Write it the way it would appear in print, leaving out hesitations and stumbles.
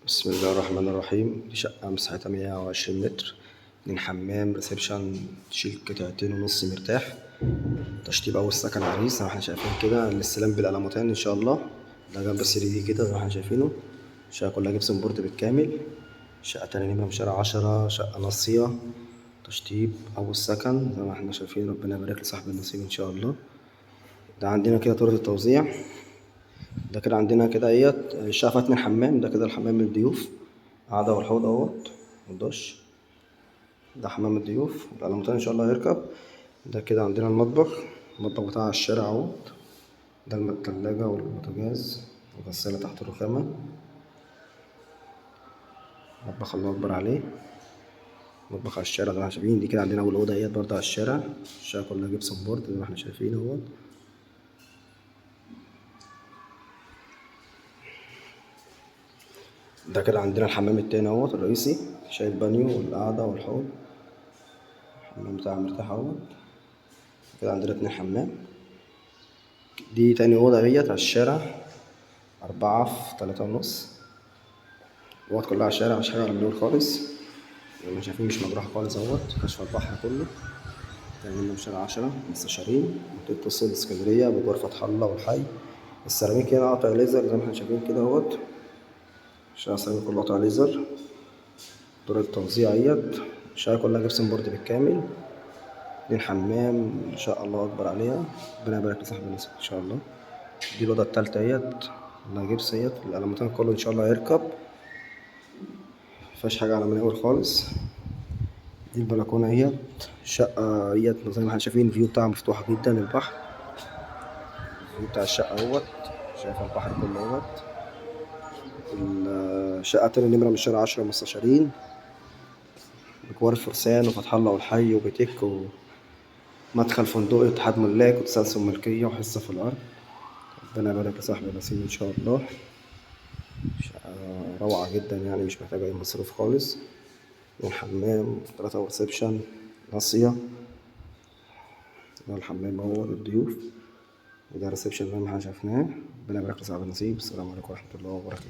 بسم الله الرحمن الرحيم. دي شقة مساحتها 120 متر، 2 حمام، reception، تشيل قطعتين ونص مرتاح. تشطيب أول سكن عريس زي ما احنا شايفين كده، الاستلام بالألموتان إن شاء الله. ده جنب 3D كده زي ما احنا شايفينه. الشقة كلها gypsum board بالكامل. شقة تاني نمرة من شارع 10، شقة ناصية، تشطيب أول سكن زي ما احنا شايفين. ربنا يبارك لصاحب النصيب إن شاء الله. ده عندنا كده طرق التوزيع. ده كده عندنا كده اهيت الشقة فيها 2 حمام. ده كده الحمام للضيوف، قعدة والحوض اهوت والدش. ده حمام الضيوف، الألموتان إن شاء الله هيركب. ده كده عندنا المطبخ، المطبخ بتاع الشارع اهوت. ده التلاجة والبوتاجاز والغسالة تحت الرخامة. مطبخ الله أكبر عليه، مطبخ على الشارع زي ما احنا شايفين. دي كده عندنا أول أوضة اهيت برضه على الشارع. الشقة كلها gypsum board زي ما احنا شايفين اهوت. ده كده عندنا الحمام التاني اهوت الرئيسي، شايل بانيو والقعدة والحوض. الحمام بتاع مرتاح اهوت. كده عندنا 2 حمام. دي تاني أوضة اهيت على الشارع، 4 في 3.5. الأوض كلها على الشارع، مفيش حاجة على النور خالص زي ما شايفين، مش مجروحة خالص اهوت، كشف البحر كله. تاني من شارع 10 مستشارين، منطقة وسط اسكندرية بجوار فتح الله والحي. السيراميك هنا قطع ليزر زي ما احنا شايفين كده اهوت. الشارع السيراميك كله قطع ليزر. دور التوزيع اهيت. الشقة كلها gypsum board بالكامل، 2 حمام إن شاء الله أكبر عليها. ربنا يبارك لصاحب النصيب إن شاء الله. دي الأوضة التالتة اهيت، كلها جبس اهيت. الألموتان كله إن شاء الله هيركب، مفيهاش حاجة على مناور خالص. دي البلكونة اهيت. الشقة اهيت زي ما احنا شايفين ال view بتاعها مفتوحة جدا للبحر. ال view بتاع الشقة اهوت، شايف البحر كله اهوت. الشقة تاني نمرة من شارع 10 مستشارين، بجوار الفرسان وفتح الله والحي وبيتك ومدخل فندقي واتحاد ملاك وتسلسل ملكية وحصة في الأرض. ربنا يبارك لصاحب النصيب إن شاء الله. شقة روعة جدا يعني، مش محتاجة أي مصروف خالص. 2 حمام، 3 reception، ناصية. ده الحمام اهو للضيوف، وده reception زي ما احنا شفناه. ربنا يبارك لصاحب النصيب. السلام عليكم ورحمة الله وبركاته.